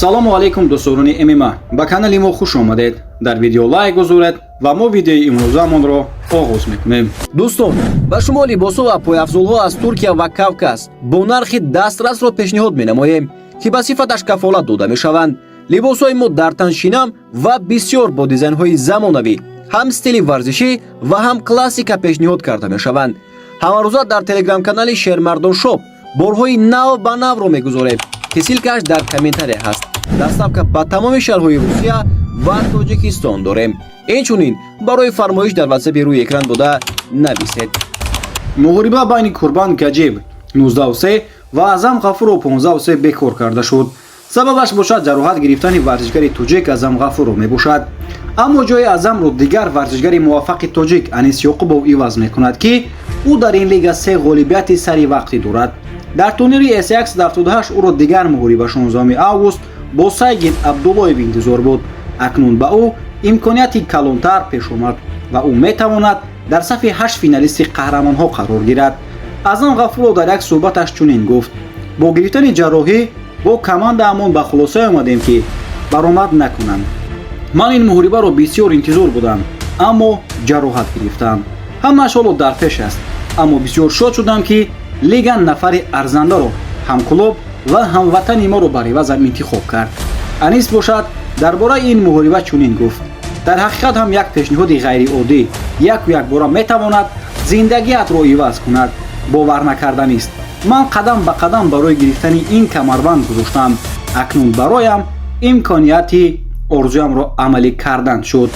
Ассалому алайкум, дӯстдорони ММА, ба канали мо хуш омадед. Дар видео лайк гузоред ва мо видеои имрӯзаамонро оғоз мекунем. Дӯстон, ба шумо либосҳо ва пойафзолҳо аз Туркия ва Кавказ бо нархи дастрасро пешниҳод менамоем, ки ба сифаташ кафолат дода мешаванд. Либосҳои мо дар тан шинам ва бисёр бо дизайнҳои замонавӣ, ҳам стили варзишӣ ва ҳам классика пешниҳод карда мешаванд. Ҳамарӯза дар телеграм-канали Шермардон Шоп борҳои нав ба навро мегузорем, ки ссылка ш дар комментария ҳаст. Доставка ба тамоми шаҳрҳои Русия ва Тоҷикистон дорем. Инчунин барои фармоиш дар ватсапи рӯи экран дода нависед. Муҳориба байни Курбан Гаҷиев 19-3 ва Аъзам Ғафуров 15-3 бекор карда шуд. Сабабаш бошад, ҷароҳат гирифтани варзишгари тоҷик Аъзам Ғафуров мебошад. Аммо ҷои Аъзамро дигар варзишгари муваффақи тоҷик Анис Ёқубов иваз мекунад, ки ӯ дар ин лига се ғолибияти сари вақтӣ дорад. Дар турнири S178 ӯро дигар муҳориба 16 август бо Сайгид Абдуллоев интизор буд. Акнун ба ӯ имконияти калонтар пеш омад ва ӯ метавонад дар сафи ҳашт финалисти қаҳрамонҳо қарор гирад. Аъзам Ғафуров дар як суҳбаташ чунин гуфт: «Бо гирифтани ҷарроҳӣ бо командаамон ба хулосае омадем, ки баромад накунам. Ман ин муҳорибаро бисёр интизор будам, аммо ҷароҳат гирифтам. Ҳамааш ҳоло дар пеш аст, аммо бисёр шод шудам, ки лига нафари арзандаро, ҳамклуб ва ҳамватани моро бар ивазам интихоб кард». Анис бошад, дар бораи ин муҳориба чунин гуфт: «Дар ҳақиқат ҳам як пешниҳоди ғайриоддӣ яку якбора метавонад зиндагиатро иваз кунад. Бовар накарданист. Ман қадам ба қадам барои гирифтани ин камарбанд гузоштам. Акнун бароям имконияти орзуямро амалӣ кардан шуд: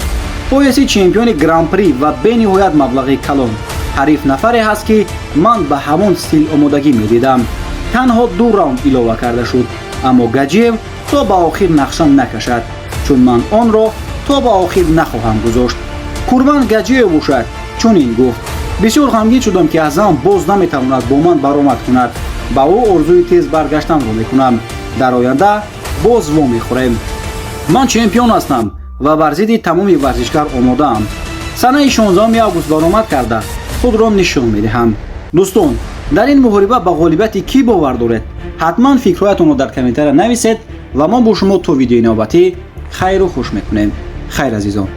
пояси чемпиони Гран-при ва бениҳоят маблағи калон. Ҳариф нафаре ҳаст, ки ман ба ҳамон стил омодагӣ медидам. Танҳо ду раунд илова карда шуд, аммо Гаҷиев то ба охир нақша накашад, чун ман онро то ба охир нахоҳам гузошт». Курбан Гаҷиев бошад, чунин гуфт: «Бисёр ғамгин шудам, ки Аъзам боз наметавонад бо ман баромад кунад. Ба ӯ орзуи тез баргаштанро мекунам. Дар оянда боз вомехӯрем. Ман чемпион ҳастам ва бар зидди тамоми варзишгар омодаам. Санаи 16 август баромад карда, худро нишон медиҳам». Дӯстон, дар ин муҳориба ба ғолибияти кӣ бовар доред? Ҳатман фикрҳоятонро дар комментария нависед ва мо бо шумо то видеои навбатӣ хайру хуш мекунем. Хайр, азизон.